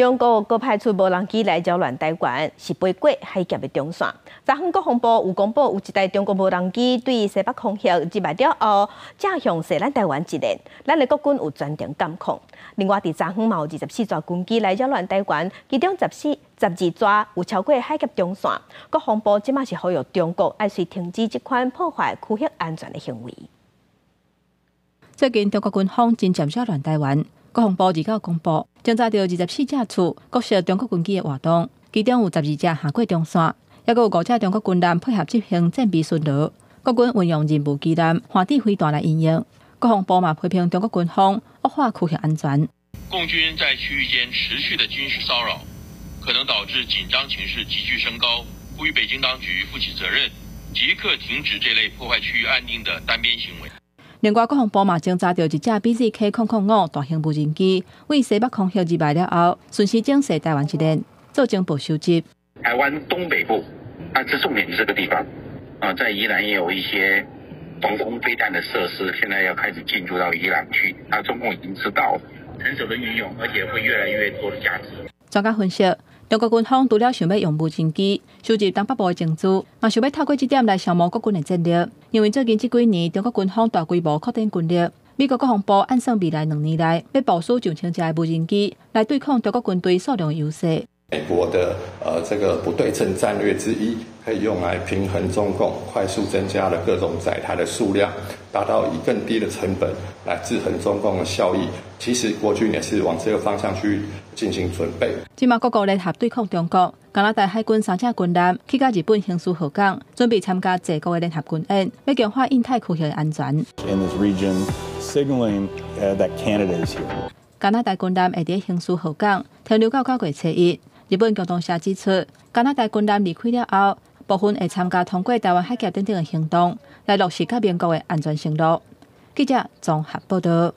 中國閣派出無人機來擾亂台灣，是飛過海峽的中線。昨昏國防部有公布，有一台中國無人機對西北空域入來了後，正向射咱台灣一箭，咱的國軍有全程監控。另外，佇昨昏嘛有24座軍機來擾亂台灣，其中14、12座有超過海峽中線。國防部這馬是呼籲中國愛隨停止這款破壞區域安全的行為。最近中國軍方真濟擾亂台灣。國防部29公布，偵查到24隻次各式中國軍機的活動，其中有12隻橫過中線，抑閣有五隻中國軍艦配合執行戰備巡邏。國軍運用任務機艦、環地飛彈來因應。國防部嘛批評中國軍方惡化區域安全。共軍在區域間持續的軍事騷擾，可能導致緊張情勢急劇升高，呼籲北京當局負起責任，即刻停止這類破壞區域安定的單邊行為。另外，國防部嘛偵查到一隻 BZK-005大型無人機，對西北空域入來了後，順時鐘射台灣一箭，做情報收集。台灣東北部，啊，這重點是這個地方，啊，在宜蘭也有一些防空飛彈的設施，現在要開始進駐到宜蘭去，啊，中共已經知道成熟的運用，而且會越來越多的價值。專家分析，中國軍方除了想欲用無人機收集東北部的情資，嘛想欲透過這點來消磨國軍的戰力。因為最近這幾年，中國軍方大規模擴展軍力，美國國防部按算未來2年內欲部署上千架的無人機來對抗中國軍隊數量的優勢。美國的這個不對稱戰略之一，可以用來平衡中共快速增加的各種載台的數量，達到以更低的成本來制衡中共的效益。其實國軍也是往這個方向去進行準備。這馬各國聯合對抗中國，加拿大海軍三隻軍艦去到日本行須號港，準備參加濟國的聯合軍演，欲強化印太區域的安全。 In this region, signaling that Canada is here. 加拿大軍艦會佇行須號港停留到9月初1。日本共同社指出，加拿大軍艦離開了後，部分會參加通過台灣海峽等等的行動，來落實佮盟國的安全承諾。記者綜合報道。